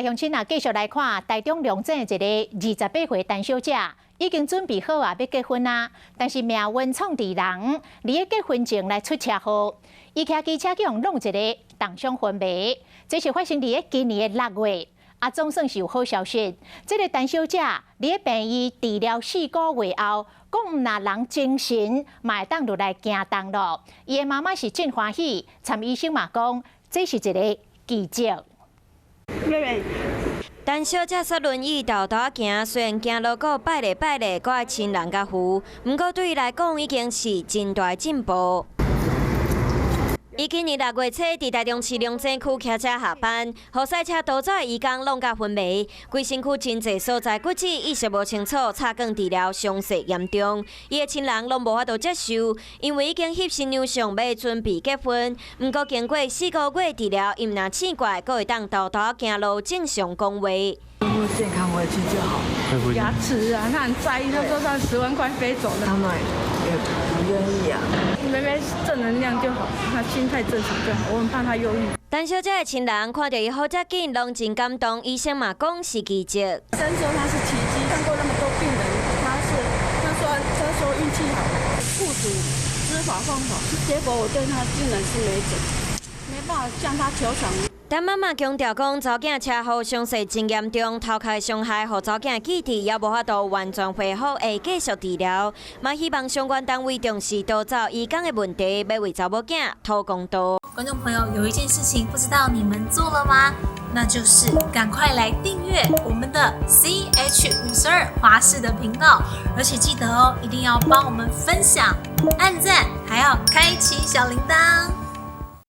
鄉親啊，繼續來看台中龍井一个28歲陳小姐，已經準備好啊，欲結婚啊，但是命運創治人，佇咧結婚前來出車禍，伊騎機車去予挵一个重傷昏迷，這是發生佇咧今年的6月。啊，總算是有好消息，這个陳小姐佇咧病院治療4個月後，講毋若人精神嘛會當落來行動囉。伊的媽媽是真歡喜，參醫生嘛講，這是一个奇蹟。陳小姐坐輪椅沓沓行，雖然行路閣擺咧擺咧，閣愛親人共扶，毋過對伊來講已經是真大進步。伊今年6月初佇台中市龍井區騎車下班，予賽車逃走的移工挵甲昏迷，規身軀真濟所在骨折，意識無清楚，插管治療，傷勢嚴重。伊的親人攏無法度接受，因為已經翕新娘相，欲準備結婚。毋過經過4個月治療，伊毋若醒過來，閣會當沓沓行路，正常講話。健康回去就好。牙齒啊，他很在意，他說他10萬塊飛走了。他們也不願意啊。妹妹正能量就好，她心態正常就好。我很怕她憂鬱。陳小姐的親人看著伊好遮緊，攏真感動。醫生嘛講是奇蹟。醫生說他是奇蹟，看過那麼多病人，他是他說運氣好，雇主知法犯法，結果我對他竟然是沒準，沒辦法向他求償。陳媽媽強調講，查某囝車禍傷勢真嚴重，頭殼傷害，予查某囝記憶猶無法度完全恢復，會繼續治療。嘛希望相關單位重視逃走移工的問題，欲為查某囝討公道。觀眾朋友，有一件事情不知道你們做了嗎？那就是趕快來訂閱我們的 CH52華視的頻道，而且記得哦，一定要幫我們分享、按讚，還要開啟小鈴鐺。